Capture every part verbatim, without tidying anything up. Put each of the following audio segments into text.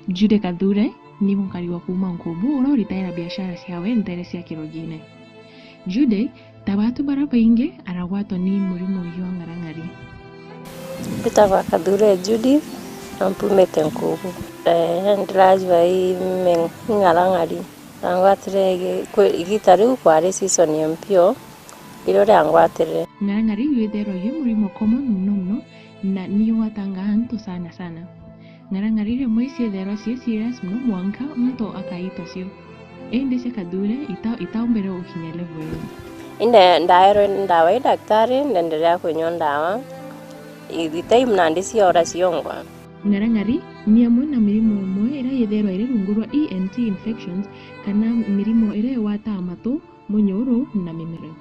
Jude Kathure ni mukari wa kuuma Nkubu uria uritaira biashara ciawe ntere cia Kirogine. Jude, ta batu bara baingi, aragwatwa ni murimo jwa ng'arang'ari. Mbitagwa Kathure Judith, na mpumite Nkubu. Ee, ndirajua i me-, i ng'arang'ari. Nangwatire igi-, kwi-, igita riu kwari season ya mpio, irio riangwatire. Ng'arang'ari yu itherwa yu murimo common muno muno, na ni ugwatangaa antu sana sana. Ng'arang'ari rimwe icietherwa cii serious muno mwanka muntu akaitwa cio. Indi cia Kathure ita-, itaumbire gukinya level iu. Inde ndaerwe ndawa i daktari, ndenderea kunywa ndawa. Igita iu nandi ciora ciongwa. Ng'arang'ari ni amwe na mirimo imwe iria yitherwa iri rungu rwa E N T infections, kana mirimo iria igwataa matu, munyuru na mimero.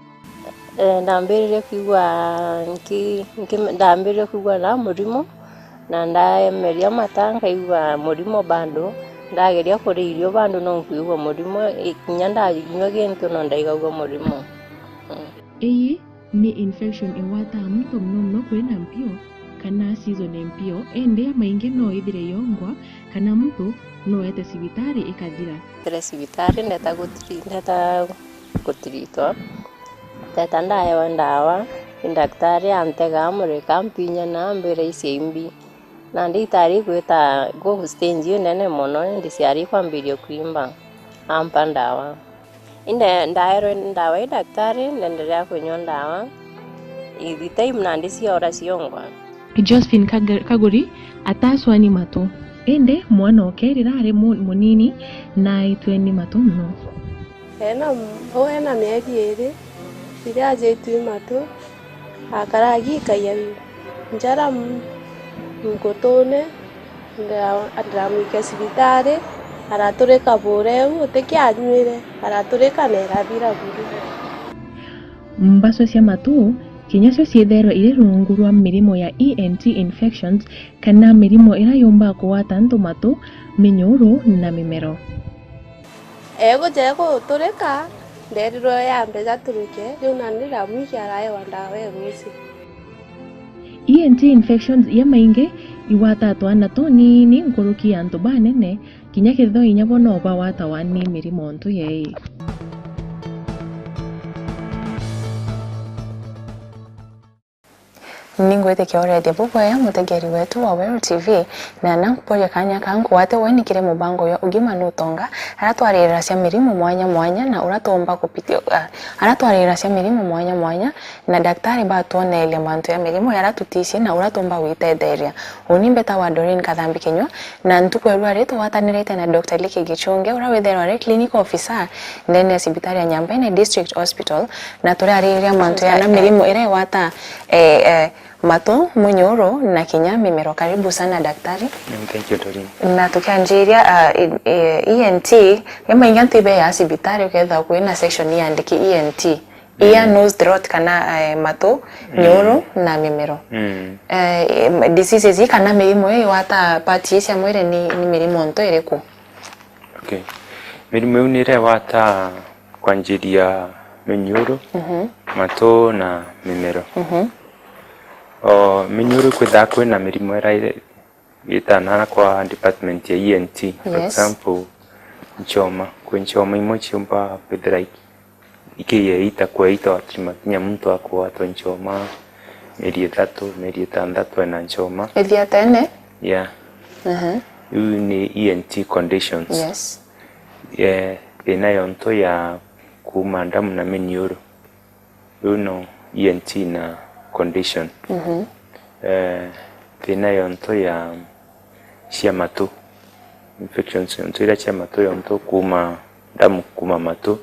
Eh, ndambiririe kwigua nki-, nki-, ndambiririe kwigua na murimo, na ndaemeria mata nkaigua murimo bado. Ndageria kuria irio bado no nkwigua murimo, i-, kinya ndanyua gintu no ndaigagua murimo. Mm. Ii ni infection igwataa muntu muno muno kwina mpio kana season ya mpio, indi ya maingi no ithire yongwa kana muntu no ete cibitari ikathira. Ndetire cibitari, ndeta gutiri-, ndeta gutiritwa. Ndeta ndaewa ndawa, ni daktari antega amurika, ampinya na ambira icio imbi. Nandi itari igwita gu stage inene mono, indi ciari ikwambiria kwimba. Ampa ndawa. Inde ndaerwe ndawa i daktari, ndenderea kunywa ndawa. Igita iu nandi ciora ciongwa. Josephine Kaga-, Kaguri ataswa ni matu, indi mwana oke rirari mu-, munini na aitwe ni matu muno. Ena m-, uu ena mieri iri, riria ajitwi matu, akara agikagia njara m-, ngutune, ndira-, ndiramwikia cibitari, araturika bure uu utikianyuire, araturika na irathira buru. Mbacwa cia matu kinya cio ciithairwa iri rungu rwa mirimo ya E N T infections, kana mirimo iria yumbaga kugwata antu matu, minyuru na mimero. Eguja eguturika, nderirwe yambe jaturike, riu nani ndiramwikia araewa ndawa ya ruuci. E N T infections ya maingi igwataa twana tunini nkuruki ya antu banene, kinya kethirwa inya bo no bagwatawa ni mirimo ntu yei. Ningwitikia urethia bubwega mutegeri wetu wa Weru T V, na na nkuporia kanya ka nkugwate ugeni kiri mubango jwa ugima na utonga, aria twaririra cia mirimo mwanya mwanya na uria tuumba kupiti-, ah, aria twaririra cia mirimo mwanya mwanya na daktari batwoneeria mantu ya mirimo jaria tutici na uria tuumba gwitetheria. Uni mbetagwa Doreen Kathambi Kinyua, na ntuku ya rua ri tugwatanirite na Doctor Liki Gichunge, uria withairwa ari clinical officer ndene ya cibitari ya Nyambaine District Hospital, na turiaririria mantu ya na mirimo iria igwata, eh, eh, matu, munyuru na kinya mimero. Karibu sana daktari. Mm, thank you, Doreen. Na tukianjiria, ah, e-, e-, E N T, ya maingi antu ibeeja cibitari ukethirwa kwina section iandiki E N T. Ear, mm, nose, throat, kana, eh, matu, mm, nyuru na mimero. Mm. Eh, em, diseases ii kana mirimo ii igwataa part ii cia mwiri ni, ni mirimo ntu iriku? Okay. Mirimo iu ni iria igwataa kwanjiria minyuru, mhm, matu na mimero. Mhm. O, minyuru kwithaa kwina mirimo iria iri-, itanaana kwa department ya E N T. For, yes, example, nchoma. Kwi nchoma imwe ciumba kwithira iki-, ikiyeita kweita, ati makinya muntu akugwatwa nchoma mieri ithatu, mieri itantatu ena nchoma. Ithiatene? Yeah. Aha. Iu ni E N T conditions. Yes. Eh, thina yontu ya kuuma ndamu na miniuru. Riu no E N T na condition. Mhm. Eh, thina yontu ya, cia matu. Infections yontu iria cia matu, yontu kuuma ndamu kuuma matu.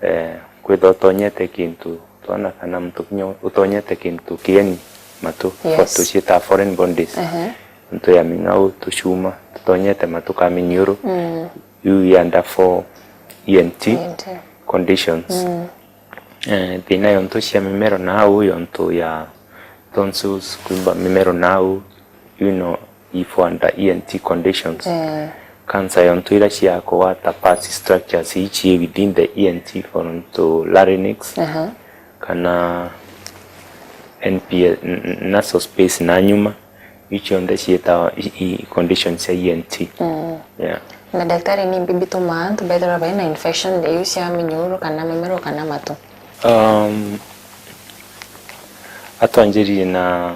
Eh, kwithwa utonyete kintu, twana kana muntu kinya utonyete kintu kieni matu, yes, tuciitaa foreign bodies. Aha. Ntu ya ming'au, tucuma tutonyete matu ka miniuru. Mm. Iu i under for E N T, E N T, conditions. Mm. Eh, thina yontu cia mimero nau, yontu ya tonsils, kwimba mimero nau, you know, if under E N T conditions. Eh. Cancer yontu iria cia kugwata pus structures ici within the E N T, for into larynx, aha, kana N P S, n-, n-, nasal space na nyuma, Iu cionthe cietawa i, i conditions cia E N T. Mm. Yeah. Na daktari, ni mbi bitumaa antu bethirwa baina infection iu cia minyuru kana memero kana matu? Um, atwanjiririe na,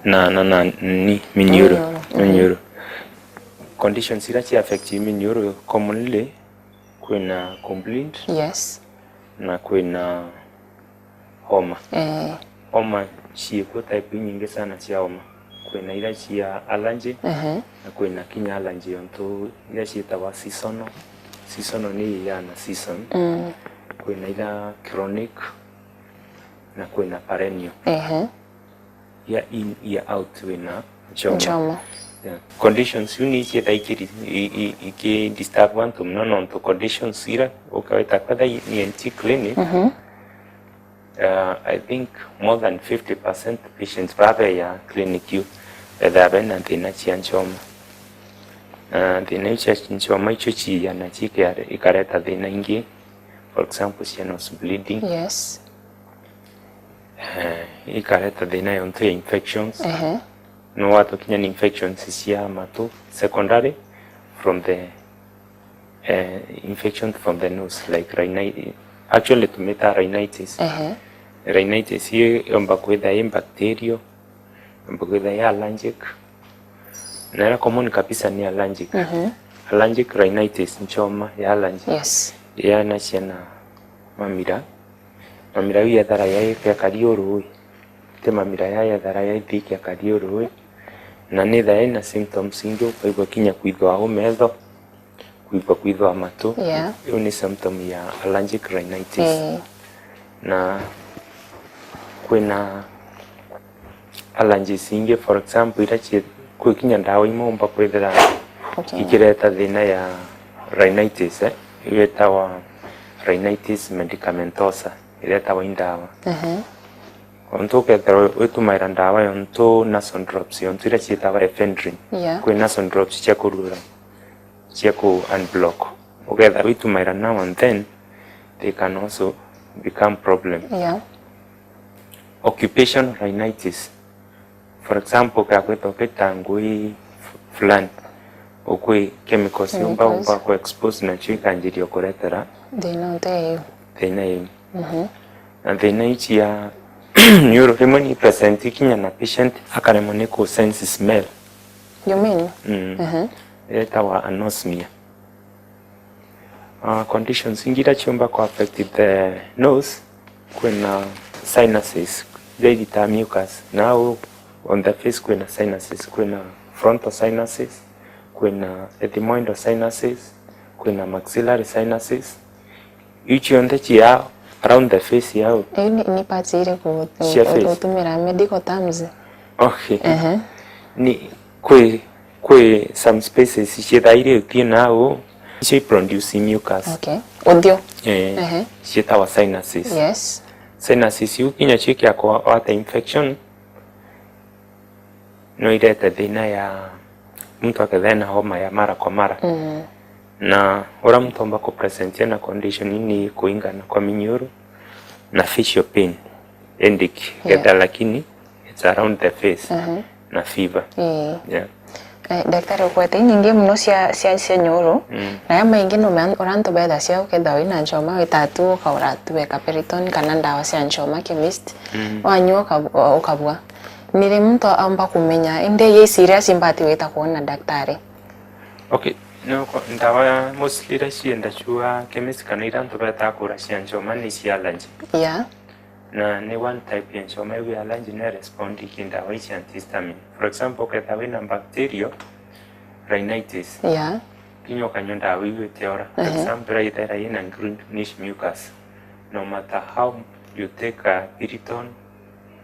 na, na, na ni minyuru. Minyuru, mhm. Minyuru. Conditions iria cia affect minyuru commonly, kwina complaint. Yes. Na kwina homa. Eh. Homa ciikuo type inyingi sana cia homa. Kwina iria cia allergy, ehe, na kwina kinya allergy ontu iria cietagwa seasonal. Seasonal ni ya na season. Mm. Kwina iria chronic, na kwina perennial. Ehe. Year in, year out wina nchoma. Nchoma. Yeah. Conditions iu ni cietha ikiri-, i, i, iki disturb antu mono nontu conditions ira ukaweta kwetha i-, E N T clinic. Mhm. Uh, I think more than fifty percent patients babeya clinic iu bethaa bena thina cia nchoma. Na thina iu cia nchoma icio ciiyana cikare-, ikareta thina ingi, for example, cia nose bleeding. Yes. Eh, ikareta thina yontu ya infections. Ehe. No watukinya ni infections cia matu, secondary from the, eh, infection from the nose, like rhini-, actually tumita rhinitis. Ehe. Rhinitis i yomba kwitha i bacterial, yomba kwitha i allergic. Na ira common kabisa ni allergic. Mhm. Allergic rhinitis, nchoma ya allergy. Yes. Yana ciana mamira. Mamira iu yethara yaikekari urui. Ti mamira ya yethara yaithi ikekari urui. Na ni thaa ina symptoms ingi, ukaigua kinya kwithwa u metho, kwigua kwithwa matu. Yeah. Iu ni symptom ya allergic rhinitis. Eh. Na kwina allergies ingi, for example, ira cie-, kwi kinya ndawa imwe umba kwithira, okay, ikireta thina ya rhinitis, eh? Iu yetawa rhinitis medicamentosa, iretawa i ndawa. Ehe. Ontu ukethirwa witumaira ndawa yontu nasal drops, yontu ira cietawa ephedrine. Yeah. Kwi nasal drops cia kurura, cia ku unblock. Ukethirwa witumaira now and then, they can also become problem. Yeah. Occupational rhinitis. For example, ukakwita ukita ngui f-, fulani, ukwi chemicals yumba, chemicals, umba ku expose nacio ikanjiria kuretera thina uteyo. Thina iu. Mhm. Na thina ici ya niuru rimwe ni present kinya na patient akaremwa ni ku sense smell. You mean? Mm. Mhm. Yetawa anosmia. Uh, conditions ingi iria ciumba ku affect the nose, kwina sinuses, iria igita mucus. Now on the face kwina sinuses, kwina frontal sinuses, kwina ethmoidal sinuses, kwina maxillary sinuses. Iu cionthe cia around the face yao. Iu ni, ni parts iriku cia face? Utumira medical terms? Okay. Ehe. Ni kwi, kwi some spaces ciethaire uthio nao, icio i produce mucus. Okay. Uthio? Eh, ehe, cietawa sinuses. Yes. Sinuses iu kinya cio kiakwata infection, no irete thina ya muntu akethira ena homa ya mara kwa mara. Mm. Na uria muntu omba ku presentia na condition ni kuingana kwa minyuru na facial pain, headache, yeah, ketha lakini it's around the face, mhm, na fever. Ii. Yeah. Eh, daktari, ukwete inyingi muno cia, cia, cia nyuru, mm, na ya maingi no me-, uria antu betha cia ukethirwa wina nchoma wita tu ukaura tu weka Piriton kana ndawa cia nchoma chemist, mm, wanyua ukabu-, ukabua. Ni ri muntu aumba kumenya, indi ye serious imbati wita kwona daktari? Okay, no ko-, ndawa mostly iria cienda ciua chemist kana iria antu betaa kura cia nchoma ni cia allergy. Yeah. Na ni one type ya nchoma iu ya allergy ni respond ki ndawa ici antihistamine. For example, ukethirwa wina bacterial rhinitis, yeah, kinya ukanyua ndawa iu itiora. For, ehe, example, ithera ina greenish mucus. No matter how you take a Piriton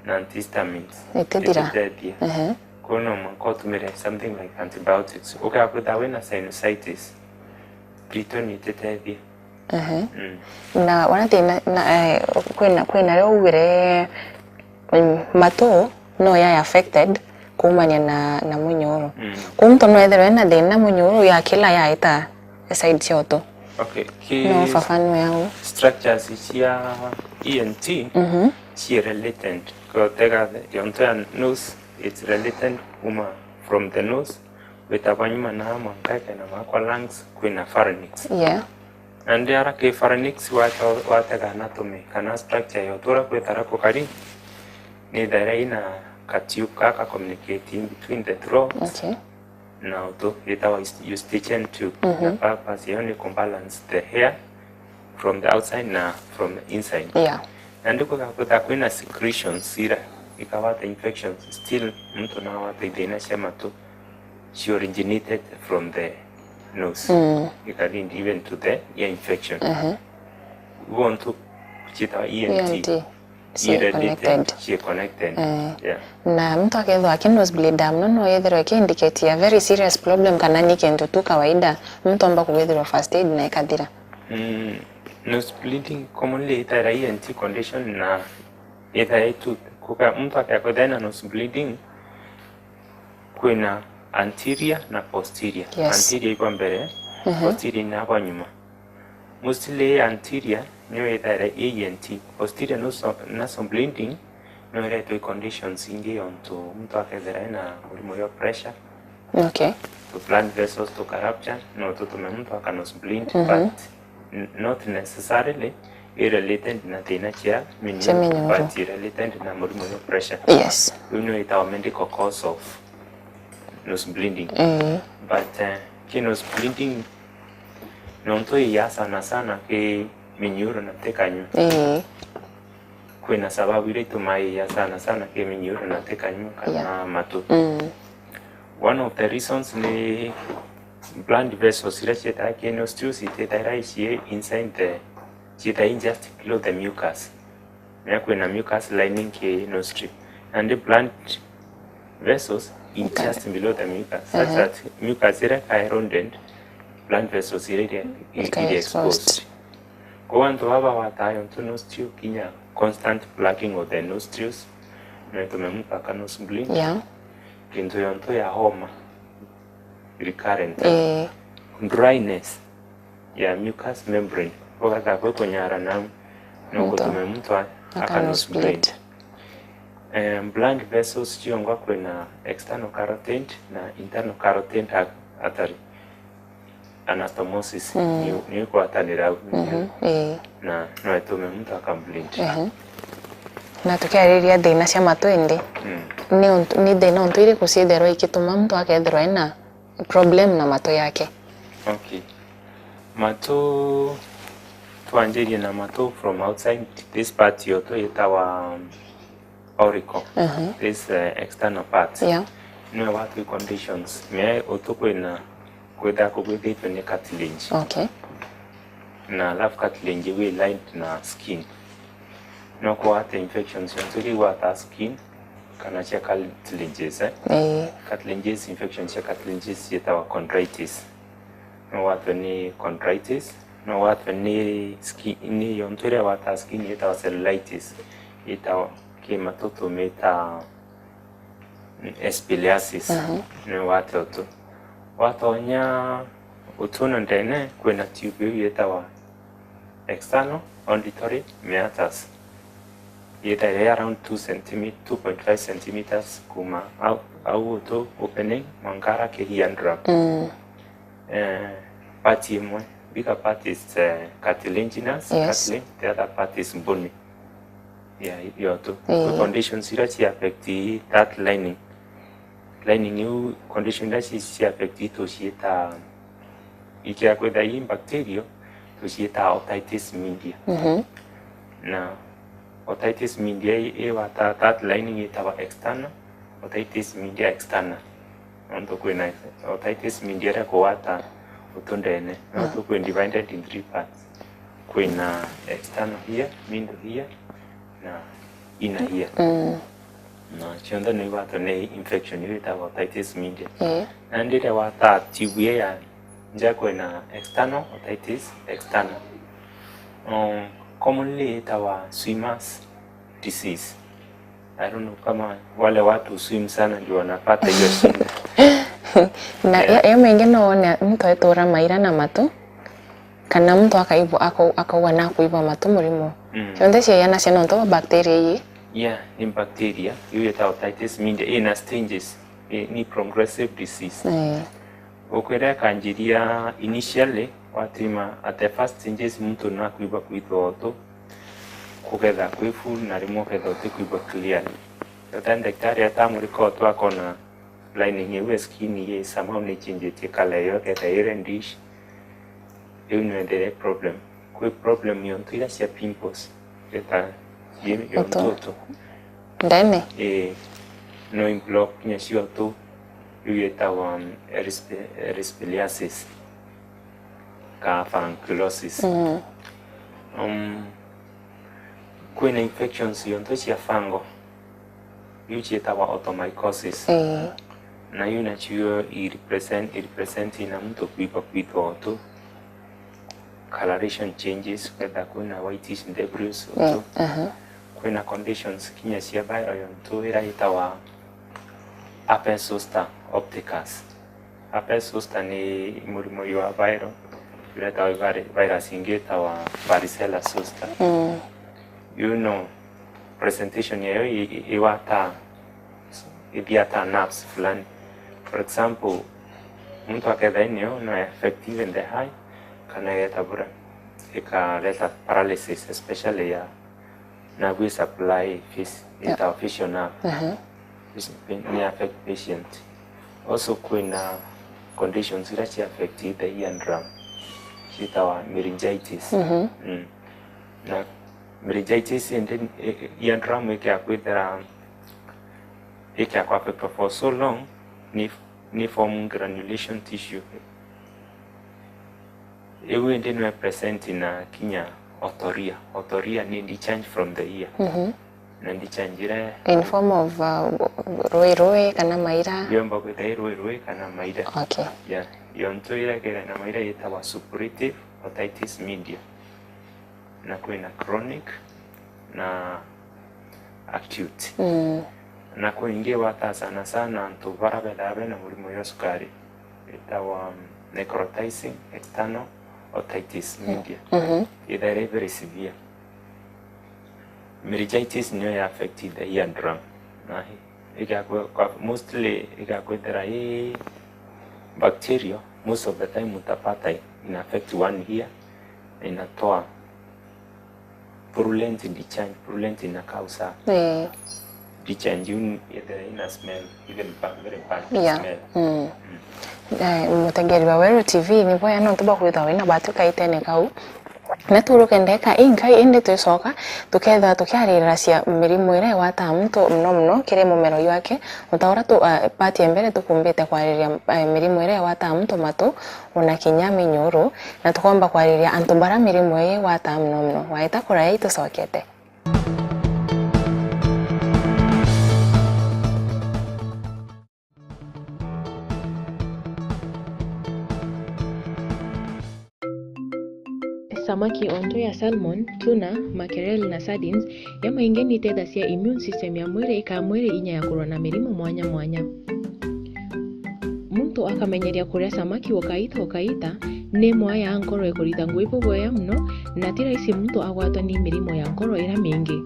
na antihistamines, ititethia. Ititethia. Ehe. Koguo no mwanka utumire something like antibiotics. Ukeya kwithirwa wina sinusitis, Piriton ititethia. Ehe. Mm. Na wona thina, na, eh, kwina, kwina rio ugire, mm, matu no ya affected kuumania na, na munyuru. Mm. Kwou muntu no ethirwe ena thina munyuru ya kila yaita side cia utu. Okay, ki-, no ufafanue au. Structures cia E N T Mhm. ci related. Kotega yonto ya nose, it's related kuma from the nose, gwitagwa nyuma na mwanka kena makwa lungs, kwina pharynx. Yeah. Nandi ara ki pharynx wata-, watega anatomy, kana structure ya utura kwitara kukari, ni thaira ina ka tube gaka communicate in between the throat Okay. na utu, yitawa eustachian tube. Mhm. Na purpose yayo ni ku balance the air from the outside na from the inside. Yeah. Nandi kwitha, kwitha kwina secretions ira ikawata infections, still muntu nawata ithina cia matu, she originated from the nose. Mm. It can lead even to the ear infection. Mhm. Ibo ntu ciitawa E N T. E N T. Ci related, connected. Ci connected. Eh. Yeah. Na muntu akethirwa aki nose bleed mono, no yethirwa iki indicate ya very serious problem, kana ni kintu tu kawaida, muntu omba kuwithirwa first aid na ikathira? Mm, nose bleeding commonly itaira E N T condition na itaira itu kuka muntu akethirwa ena nose bleeding, kwina anterior na posterior. Yes. Anterior iba mbere, Mhm. posterior ni aba nyuma. Mostly anterior niyo ithaira i E N T. Posterior nasal, nasal bleeding no iretwe i conditions ingi, ontu muntu akethira ena murimo ya pressure, Okay. to blood vessels to rupture, no tutume muntu aka nose bleed, Mhm. but n-, not necessarily i related na thina cia minyuru, Cia minyuru. but i related na murimo ya pressure. Yes. Riu niyo itawa medical cause of nose bleeding. Eh. But, eh, ki nose bleeding nontu iya sana sana ki minyuru na ti kanyua. Eh. Kwina sababu iria itumaa iya sana sana ki minyuru na ti kanyua kana Yeah. matu. Mm. One of the reasons ni blood vessels iria cietaga ki nostrils itetaira icie inside the, cietaga just below the mucus. Mea kwina mucus lining ki nostril. And the blood vessels in Okay. just below the mucus, such Ehe. that mucus iria ka erodent, blood vessels iria iria i-, Ika iria exposed. exposed. Kwa antu baba watayo ntu nostril kinya constant plugging of the nostrils, no itume muntu aka nose bleed. Yeah. Kintu yonto ya homa, recurrent, Eh. dryness ya mucous membrane, ugatha kwi kunyara nau, no Muntu. gutume muntu a-, aka nose bleed. Aka nose bleed. Eh, blood vessels ciongwa kwina external carotid na internal carotid ar-, artery. Anastomosis, Mm. ni, ni gwatanira au. Mhm, ii. Na no itume muntu aka bleed. Ehe. Na tukiariria thina cia matu indi, Mm. ni untu, ni thina untu iriku ciithairwa ikituma muntu akethirwa ena problem na matu yake? Okay. Matu, twanjirie na matu from outside, this part yo tu yitawa auricle, Mhm. this, eh, external part. Yeah. Niwe watu conditions. Mea utu kwina kwitha kugwithitwe ni cartilage. Okay. Na alafu cartilage iu i lined na skin. No kwata infections ciontu iria igwata skin, kana cia cartilages, eh? Eh. Cartilages, infections cia cartilages cietawa chondritis. No watwe ni chondritis, no watwe ni skin, ni yontu iria igwata skin yetawa cellulitis, yetawa ki matu tumita, mm, spondylosis. Mhm. Ni wate utu. Watonya utunu ndene, kwina tube iu yetawa external auditory meatus. Yetawa around two centimet-, two point five centimeters kuma au, au utu opening mwanka ara ki eardrum. Mm. Eh, part imwe, bigger part is, eh, cartilaginous, Yes. cartilage, the other part is bony. Yeah, iyo tu. Ii. Conditions iria ci affect that lining. Lining iu, condition iria ci, ci affect tuciita, ikia kwitha i bacterial, tuciita otitis media. Mhm. Na otitis media i, i wata that lining itawa external, otitis media externa. Nontu kwina otitis media iria kugwata utu ndene, no Mm. tu kwi divided in three parts. Kwina external here, middle here, na inner here. Mm. Na cionthe no igwatwe ni infection iu itawa otitis media. Eh. Na ndiria wata tube ya nja kwina external otitis externa. Um, commonly itawa swimmer's disease. I don't know kama wale watu swim sana ndio wanapata hiyo shida. Na Yeah. ya, ya maingi no wone muntu etura maira na matu, Kana muntu akaigua, akau-, akaigua na kuigua matu murimo. Mm. Cionthe ciaiana cia nontu bwa bacteria ii. Yeah, ni bacteria, iu yetagwa otitis media, ina stages, i-, ni progressive disease. Eh. Ukwira ikanjiria initially, watima at the first stages muntu nakwigua kwithwa utu, kuketha kwi full, na rimwe uketha utikwigua clearly. Ota ndagitari atamurika utu akona lining iu ya skin ii somehow ni ichenjetie color, iyo iketha i reddish. Iu no endelee problem. Kwi problem yontu ira cia pimples, eta ciontu utu. Ndene? Ii, no iblock kinya ciontu, iu yetagwa, um, erispe-, erysipelas ka furunculosis. Mm. Um, kwina infections yontu cia fungal, iu cietagwa otomycosis. Ii. Na iu nacio i represent, i represent na muntu kwigua kwithwa utu, coloration changes, uketha kwina whitish debris utu. Ii, aha. Kwina conditions kinya cia viral yontu ira yetagwa herpes zoster opticus. Herpes zoster ni murimo jwa viral, uretagwa ni vari-, virus ingi yetagwa varicella zoster. Mm. You know, presentation yayo i-, i-, igwataa, ithiataa nerves fulani. For example, muntu aketha inio no affect even the eye, kana igeta bura, ikareta paralysis, especially ya nerve ii supply vis-, yetagwa visual nerve. Aha. Vis-, ni affect patient. Also kwina conditions ira ci affect the eardrum, cietagwa meningitis. Mhm. Mm. Na meningitis indi, e-, e-, eardrum ikea kwithira, ikea ku affect for so long, ni, ni form granulation tissue. Iu indi no present na kinya otorrhea. Otorrhea ni discharge from the ear. Mhm. Na discharge ira in form of, uh, rui rui kana maira? Yomba kwithira i rui rui kana maira. Okay. Yeah. Yontu ira ikethira na maira yetagwa suppurative otitis media. Na kwina chronic na acute. Mm. Na kwi ingi igwataa sana sana antu bara bethaa bena murimo jwa cukari, itagwa, um, necrotizing external otitis media. Mhm. Ithaira i very severe. Meningitis niyo ya affect the eardrum. Na igakwe-, kwa-, mostly igakwithira i bacterial, most of the time utapata ina affect one ear, na inatoa purulent discharge, purulent ina causa. Eh. Discharge iu ni, ethira ina smell, even ba-, very bad smell. Yeah. Mm. Mm. Eh, mutegeri wa Weru T V, ni bwega nontu bwa kwithirwa wina batu kaitene kau. Na turuke ndeka inkai, indi twicoka, tukethirwa tukiaririra cia mirimo iria igwataa muntu mono mono kiri mumero jwake, o ta uria tu-, ah, part ya mbere tukumbite kwariria, eh, mirimo iria igwataa muntu matu, ona kinya minyuru, na tukomba kwariria antu baria mirimo ii igwataa mono mono. Waita kuraya itucokete. Samaki o ntu ya salmon, tuna, mackerel na sardines, ja maingi ni itethagia immune system ya mwiri ikaa mwiri inya ya kurwa na mirimo mwanya mwanya. Muntu akamenyeria kuria samaki ukaita ukaita, ni mwaya nkoro ikurita ngui bubwega mono, na ti raisi muntu agwatwa ni mirimo ya nkoro iria mingi.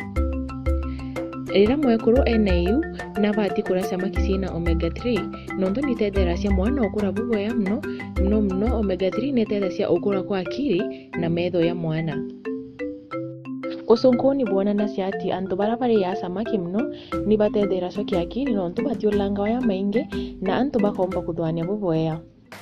Riria mwekuru ena iu, nabati kuria samaki ciina omega three, nontu nitetheragia mwana ukura bubwega mono, mono mono omega three nitetherecia ukura kwa akiri na metho ya mwana. Ucunkuni bwonanagia ati antu baria bariaa samaki mono ni batetheeracua kiakiri nontu bathiurulanga oya maingi na antu bakomba kuthwania bubwea.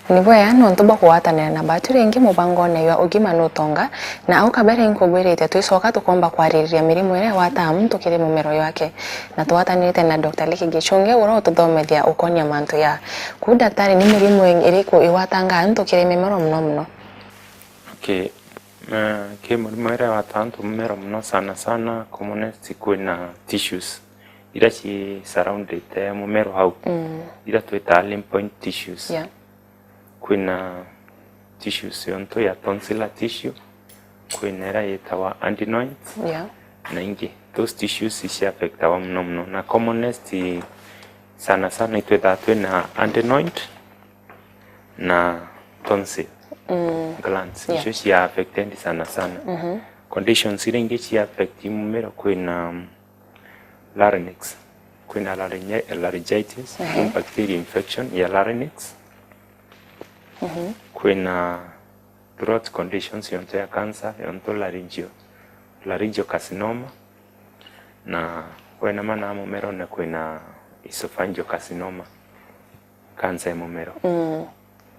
Ni bwea nontu bwa kugwatanira na batu ringi mubangone jwa ugima na utonga, na au kabere inkugwirite twicoka tukomba kwaririria mirimo iria igwataa muntu kiri mumero jwake, na tugwatanirite na Doctor Liki Gichunge uria ututhomethia ukonia mantu ya. Kuu daktari, ni mirimo iriku igwatanga antu kiri mimero mono mono? Okay. Na ki murimo iria igwataa antu mumero mono sana sana, commonest kwina tissues iria ci surroundite mumero hau, mm, iria twitaa lymphoid tissues. Yeah. Kwina tissues yontu ya tonsillar tissue, kwina iria yitawa adenoids, yeah, na ingi. Those tissues ci affectawa mono mono, na commonest sana sana itwithaa twina adenoid na tonsil. Mm. Glands. Yeah. Icio cia affected sana sana. Mhm. Conditions iria ingi cia affect mumero kwina, um, larynx, kwina larynge-, laryngitis, mhm, bacterial infection ya larynx. Mhm. Kwina throat conditions yonto ya cancer, yonto laryngeo-, laryngeal carcinoma, na kwena mana mumerone kwina esophageal carcinoma, cancer ya mumero. Mm.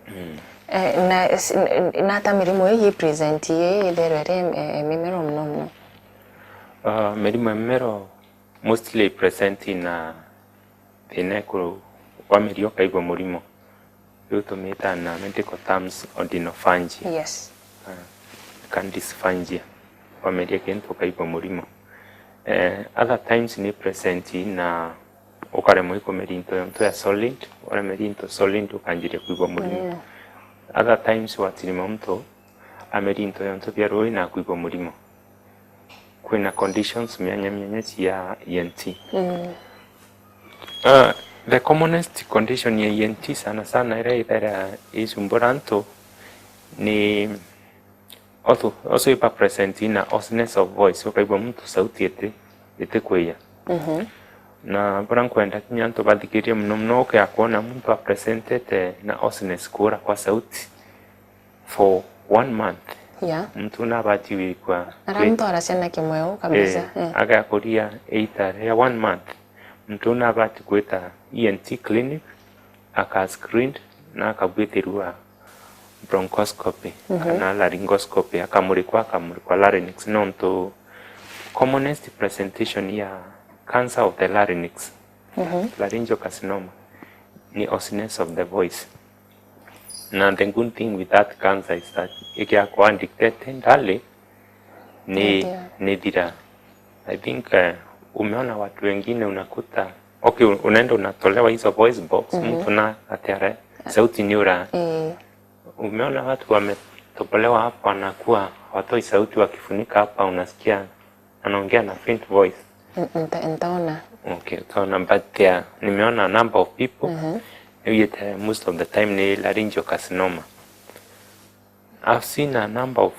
Mm. Eh, na, s-, n-, n-, nata mirimo ii present ii itherwe iri, eh, mimero muno muno? Ah, mirimo ya mimero mostly present na thina iku-, wameria ukaigua murimo. Riu tumitaa na medical terms odinophagi. Yes. Ah, kana dysphagia. Wameria kintu ukaigua murimo. Eh, other times ni present na ukaremwa ikumeria into yonto ya solid, waremeria into solid ukanjiria kuigua murimo. Mm. Other times watiri muntu ameria into yonto bia rui na kuigua murimo. Kwina conditions mianya mianya cia E N T. Mm. Ah, the commonest condition ya E N T sana sana iria ithaira isumbura antu ni also, also iba present na hoarseness of voice, ukaigua muntu sauti iti, iti kwiya. Mhm. Na bura nkwenda kinya antu bathikirie muno muno, ukea kwona muntu apresentete na hoarseness, kuura kwa sauti for one month. Yeah. Muntu nabati gwikwa ara muntu aracia na kimweu kabisa. Eh, eh. Agakuria eita ya one month. Muntu nabati gwita E N T clinic, aka screened na akabwithirwa bronchoscopy, mhm, kana laryngoscopy, akamurikwa, akamurikwa larynx, nontu commonest presentation ya cancer of the larynx, mhm, laryngeal carcinoma, ni hoarseness of the voice. Na the good thing with that cancer is that ikiakwa detected early, ni, ndio, ni thira. I think, eh, umeona watu wengine unakuta, okay, unaenda unatolewa hizo voice box, mhm, mtu na atiare sauti ni ura. Eh. Umeona watu wametobolewa hapa, wanakuwa watoi sauti, wakifunika hapa, unasikia anaongea na faint voice. N-, nta-, ntaona. Okay, utaona, but, uh, nimeona a number of people, mhm, wiyite most of the time ni laryngeal carcinoma. I've seen a number of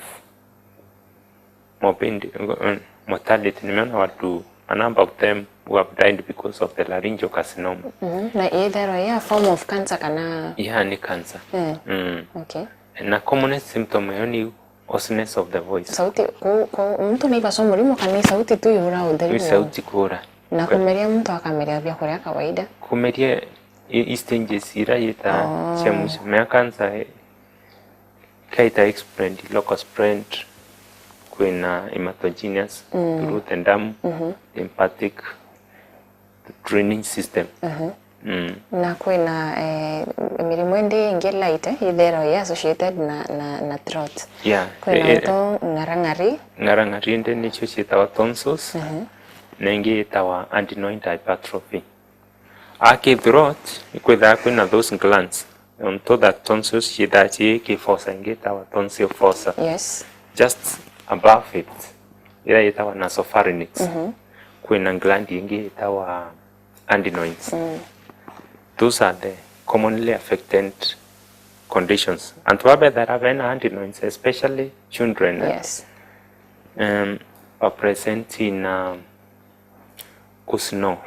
morbid-, uh, mortality. Nimeona watu, a number of them who have died because of the laryngeal carcinoma. Mhm. Na itherwa ya form of cancer kana? Yeah, ni cancer. Eh. Mm. Okay. Na commonest symptom yo ni hoarseness of the voice. Sauti, ku, ku, muntu naibaca murimo kana ni sauti tu yura utheri? Ni sauti kuura. Na kumeria muntu akameria biakuria kawaida? Kumeria i, i stages ira yita, oh, cia mwisho. Mea cancer, eh, kaita explained, local spread, kwina hematogenous, mm, through the derm, mhm, lymphatic, drainage system. Mhm. Mm. Na kwina, eh, mirimo indi ingi light, eh, itherwa i associated na, na, na throat. Yeah. Kwina, eh, eh, untu ng'arang'ari. Ng'arang'ari indi nicio ciitawa tonsils, mhm, na ingi yitawa adenoid hypertrophy. Aki throat, ikwithaa kwina those glands. Untu that tonsils ciithaa ci ki fossa ingi itawa tonsil fossa. Yes. Just above it, ira yitawa nasopharynx, mhm, kwina gland ingi itawa adenoids. Mm. Those are the commonly affected conditions. Antu babethera bena adenoids, especially children, eh? Yes. Um, ba present na kusnore.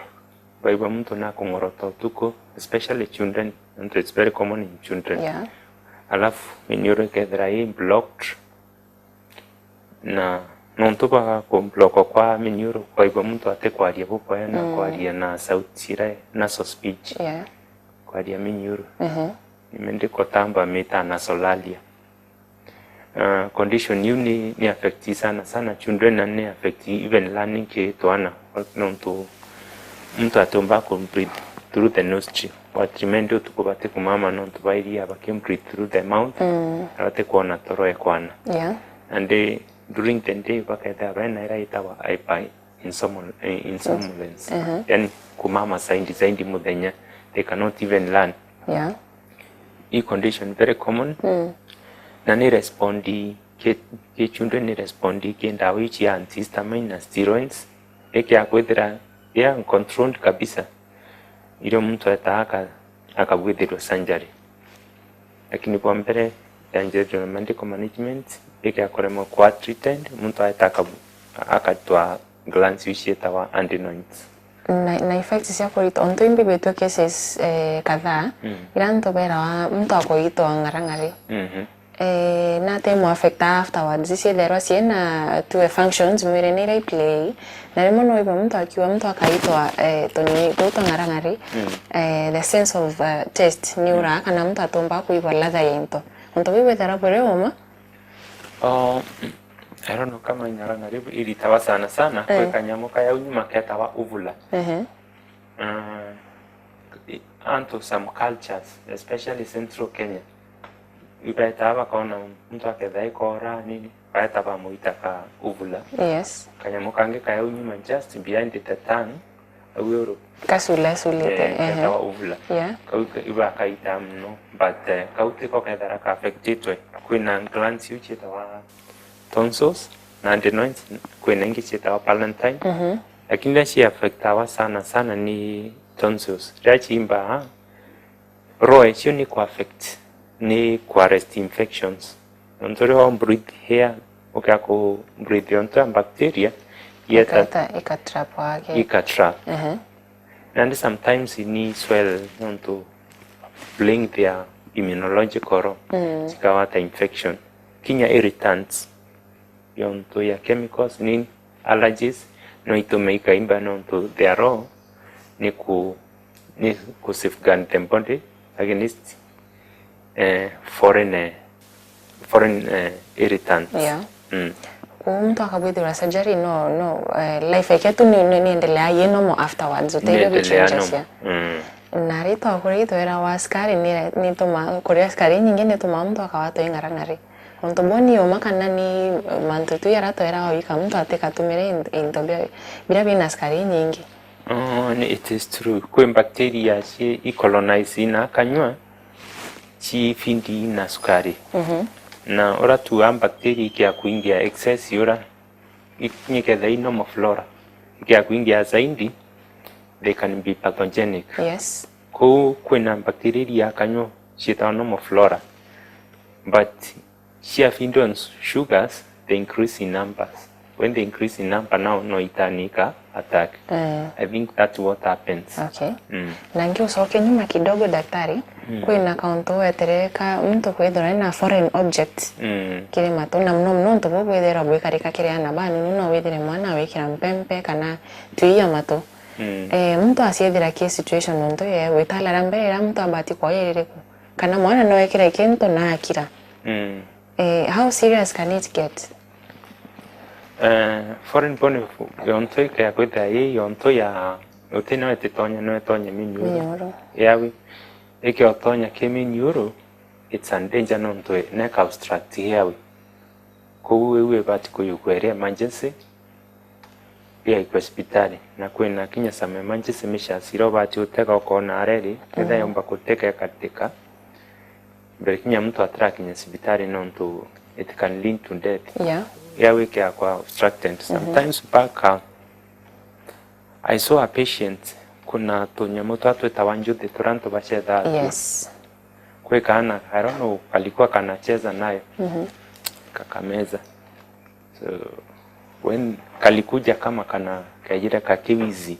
Baigua muntu nakung'orota utuku, especially children, nontu it's very common in children. Yeah. Alafu miniuru ikethira i blocked, na nontu bwa kublokwa kwa miniuru, kwaigua muntu atikwaria bubwega na, mm, kwaria na sauti ira nasal speech. Yeah. Kwaria miniuru. Mhm. Nimendikotamba mita nasolalia. Uh, condition iu ni, ni affect sana sana children, na ni affect even learning ki twana, nontu muntu atiumba ku breathe through the nostril. Watiri mendi utuku bati kumama nontu bairia baki breathe through the mouth, mm, na bati kwona toro ekwana. Yeah. And, eh, during the day bakethira bena ira itawa hyper insomnol-, eh, insomnolence. Mhm. Yani kumama zaidi zaidi muthenya, they cannot even learn. Yeah. Hii condition very common. Mm. Na ni respond ki, ki children ni respond ki ndawa ici ya antihistamine na steroids. Ikia kwithira ya controlled kabisa. Irio muntu etaa aka-, akagwithirwa surgery. Lakini bwa mbere ya General Medical Management, ikia kuremwa kwa treated, muntu aeta akabu-, akatwa glands iu cietawa adenoids. Na, na effects cia kuritwa, ontu imbigwitue cases, eh, kadhaa, Mm. ira antu berawa muntu akuitwa ng'arang'ari. Mhm. Eh, na te mu affect afterwards, cietherwa ciena tue functions mwirine ira i play, na rimwe no wigua muntu akiuga muntu akaitwa, eh, tunini tuu twa ng'arang'ari, Mm. eh, the sense of, eh, taste ni ura, Mm. kana muntu atumba kuigua ladha ya into. Ontu buu bwethera buri uma? Oh, I don't know kama ng'arang'ari iritawa sana sana, Eh. kwi kanyamu kaya unyuma ketawa uvula. Ehe. Ah, i-, antu some cultures, especially Central Kenya, ibaetaa bakona muntu aketha ikora nini, baeta bamuita ka uvula. Yes. Kanyamu kangi kaya unyuma just behind the tongue, au uru. Kasulesulite, Eh, ehe. ketawa uvula. Yeah. Kau ke-, ibakaita muno, but, eh, kau tiko kethara ka affectitwe. Kwina glands iu cietawa tonsils na adenoids, kwina ingi cietawa palatine. Mhm. Lakini iria ci affectawa sana sana ni tonsils. Riria ciimbaa, role icio ni ku affect, ni ku arrest infections. Nontu riria u breathe air, ukia ku breathe onto ya bacteria, yeta Ikaita, ikatrap wake. ika trap. Ehe. And sometimes ni swell nontu playing their immunological role, Mm. cikawata infection. Kinya irritants, yontu ya chemicals, nini, allergies, no itume ikaimba nontu their role ni ku, ni ku safeguard the body against, eh, foreign, eh, foreign, eh, irritants. Yeah. Mm. Kwou muntu akabwithirwa surgery, no, no, eh, life yake tu ni, ni, niendelea ye normal afterwards, uteithia Niendelea bichanges normal. ya. Mm. Na ri twakuria itwera wa askari ni, ni tuma, kuria askari nyingi ni tuma muntu akawatwa ing'arang'ari. Ontu buu ni uma kana ni mantu tu yara twera wika muntu atikatumire in-, into bia, bira bina askari nyingi. Oh, ni, it is true. Kwi bacteria ci i colonize na kanywa, ci feed na sukari. Mhm. Na ura tu a bacteria ikia kuingia excess ura, i-, nyiketha i normal flora. Ikia kuingia zaidi, they can be pathogenic. Yes. Kou kwina bacteria iria kanywa cietawa normal flora. But cia feed on sugars, they increase in numbers. When they increase in number now, no itanika attack. Mm. I think that's what happens. Okay. Mm. Na ngiucoke nyuma kidogo, daktari, Mm. kwina kauntu wetere ka muntu kwithirwa na foreign object Mm. kiri matu, na muno muno untu buu bwithirwa bwikarika kiri ana banini, no withire mwana wikira mpempe kana twiya matu. Mm. Eh, muntu aciethira ki situation untu ye gwitalara mbere ira muntu abati kuoya iririku? Kana mwana no ekire kintu na akira? Mm. Eh, how serious can it get? Eh, foreign body yonto ikea kwithira i yonto ya uti no ititonya, no itonye miniuru. Miniuru. Airway. Ikiotonya ki miniuru, it's a danger nontu neka obstruct airway. Kou iu ibati kuyukwa iri emergency, igaikwa cibitari. Na kwina kinya some emergency measures iria ubati utega ukona areri, ketha Mm. yomba kuteka ikatika, mbere kinya muntu atarakinya cibitari nontu it can lead to death. Yeah. Airway ikea kwa obstructed. Mhm. Sometimes mpaka I saw a patient, kuna tunyamu twa twitawa njuthi turia antu bacethaa tuo. Yes. Kwi kaana, I don't know, kalikuwa kanacheza nayo. Mhm. Kakameza. So, when kalikuja kama kana kejire kakiwizi,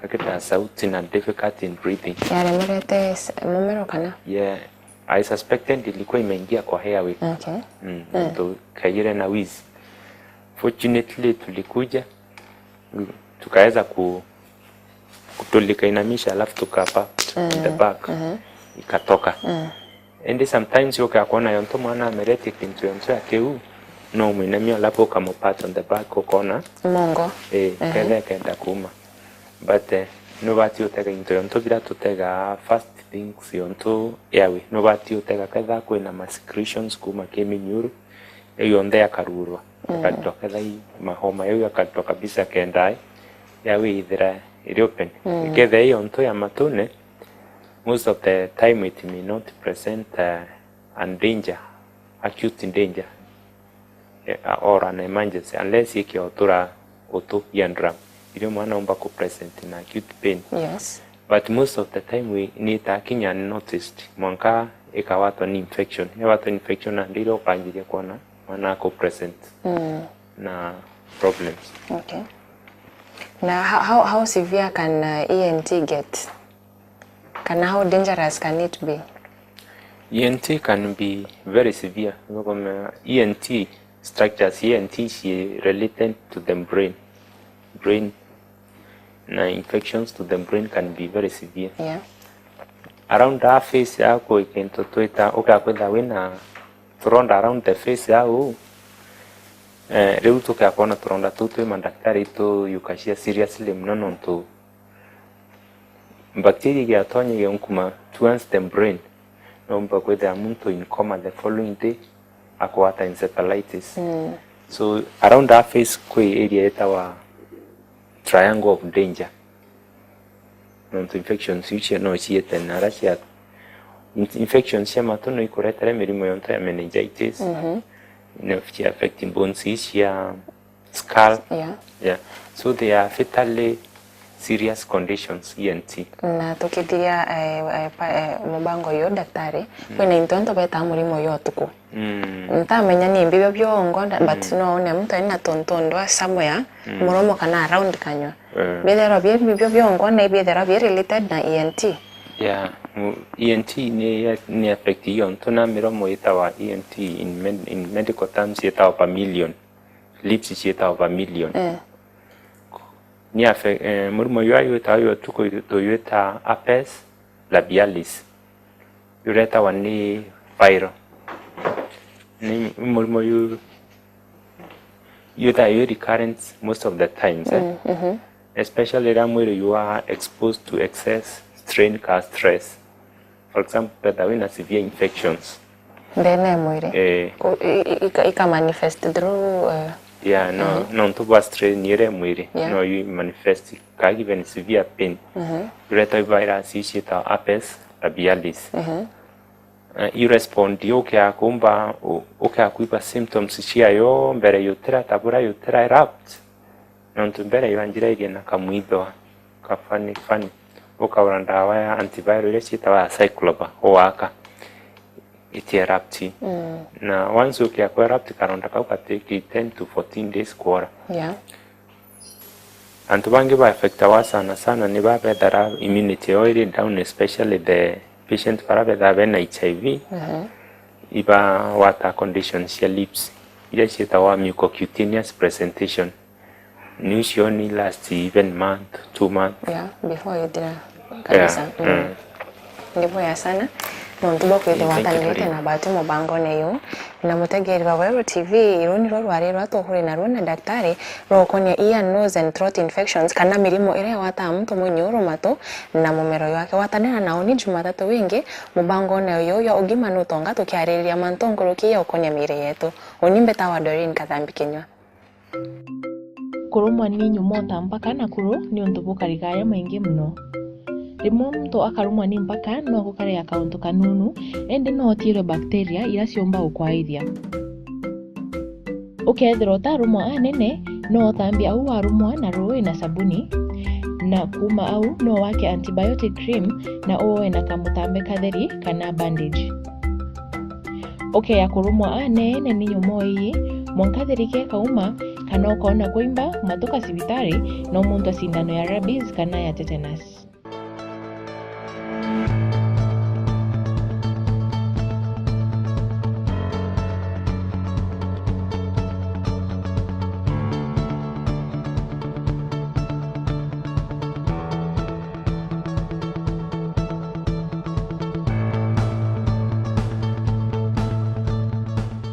kakita sauti na difficulty in breathing. Yaremerete s-, mumero kana? Yeah, I suspected ilikuwa imeingia kwa airway. Okay. Mm, Mm. nontu kejire na wizi. Fortunately tulikuja, tukaweza ku-, kutulikainamisha, alafu tukapa in the Mm, back. Mhm. Ikatoka. Mm. Indi sometimes ukakwona yonto mwana amerite kintu yonto ya kiu, no mwinamia alafu ukamupat on the back ukona. Mongo. Eh, Mhm. ketha kenda kuma. But, eh, nubati utega into yonto bira tutega first things yonto airway. Nubati utega ketha kwina ma secretions kuma ki miniuru, yau yonthe yakarurwa. Mm. Akarutwa ketha i mahoma, yau yakarutwa kabisa kenda airway ithira iri open. Mm. Iketha i yonto ya matune, most of the time it may not present, uh, a danger, acute danger, eh, or an emergency, unless ikiotura utu ya drum. Irio mwana umba ku present na acute pain. Yes. But most of the time we need a kinya unnoticed. Mwanka ikawatwa ni infection. Yawatwa ni infection, nandi iria ukanjiria kwona mwana aku present Mm. na problems. Okay. Na how, how, how severe can uh, E N T get? Kana how dangerous can it be? E N T can be very severe. Nugome E N T structures, E N T is related to the brain. Brain na infections to the brain can be very severe. Yeah. Around a phase yaku ikintu twita ukakwitha wina turonda around the phase yau. Eh, riu tukakwona turonda tu twi mandaktari tu yukacia seriously muno nontu bacteria igiatonya igiunkuma towards the brain, noumba kwithira muntu in coma the following day, akwata encephalitis. Mm. So around that phase kwi area yetawa triangle of danger, nontu infections iu cia no ciete nara cia infections cia matu no ikuretera mirimo yonto ya meningitis. Mm-hmm. No cia affect bones iu cia skull. Yeah. Yeah. So they are fatally serious conditions, E N T. Na tukithiria eh, eh, pa- eh, mubango uyu daktari, kwina into nto betaa murimo yo tuku. Mm. Ntamenya ni mbibio biongo nda- but no one muntu aina tontondo a somewhere muromo kana around kanywa. Eh. Bitherwa bie mbibio biongo na ibitherwa bie related na E N T. Yeah. Mu- E N T ni ni affect iyo ntu na miromo itawa E N T in, med- in medical terms itawa vermilion. Lips cietagwa vermilion. Eh. Ni afe, eh, murimo jwa jwitagwa jwa tuko tuyita herpes labialis. Juretagwa ni viral. Ni murimo ju jwitagwa jwi recurrent most of the times, eh? Mm, mhm. Especially riria mwiri you are exposed to excess strain ka stress. For example, whether wina severe infections. Ndene ya mwiri. Eh. Ku- i- i- ika- ika manifest through uh, Yeah, no, no ntu bwa strain ire mwiri. Yeah. No you manifest ka given severe pain. Mhm. Ureta virus ici ta herpes labialis. Mhm. Uh, you respond yo ukia kumba u- ukia kuiba symptoms ciayo mbere yutira tabura yutira erupt. Nontu mbere ibanjirairie na kamwithwa ka funny funny, ukaura ndawa ya antiviral iria ciitawa ya cycloba, uwaka, iti erupt. Mm. Na once ukia ku erupt, karonda kau ka take ten to fourteen days kwora. Yeah. Antu bangi ba affectawa sana sana ni ba bethara immunity yao iri down, especially the patient bara bethaa bena H I V, mhm, iba wata condition cia lips, iria ciitawa mucocutaneous presentation. Ni ucio ni last even month, two month. Yeah, before ithira kabisa. Yeah, mm. Mm. Ni bwega sana nontu bwa kwithirwa watanirite na batu mubangone uyu. Na mutegeri wa Weru T V, ruu nirwo rwari rwa tuhuri naruo na daktari rwa ukonia ear, nose and throat infections, kana mirimo iria igwataa muntu munyuru matu na mumero jwake. Watanira na uni Jumatatu wingi mubangone uyu jwa ugima nutonga tukiaririria mantu nkuruki ya ukonia miiri yetu. Uni mbetawa Doreen Kathambi Kinyua. Kurumwa ni nyumota mpaka na kuru ni untu bukarigaaya maingi mono. Rimwe muntu akarumwa ni mpaka no gukare ya kauntu kanunu, indi no utiirwe bakteria ira ciumba gukwaithia. Ukethirwa utarumwa anene, no utambie au warumwa na ruui na sabuni, na kuuma au no wake antibiotic cream na uoe na kamutambe katheri kana bandage. Ukeya kurumwa aneene ni nyumo ii, mwanka thirike ikauma, kana ukoona kwaimba, matuka cibitari, no muntwa cindano ya rabies kana ya tetanus.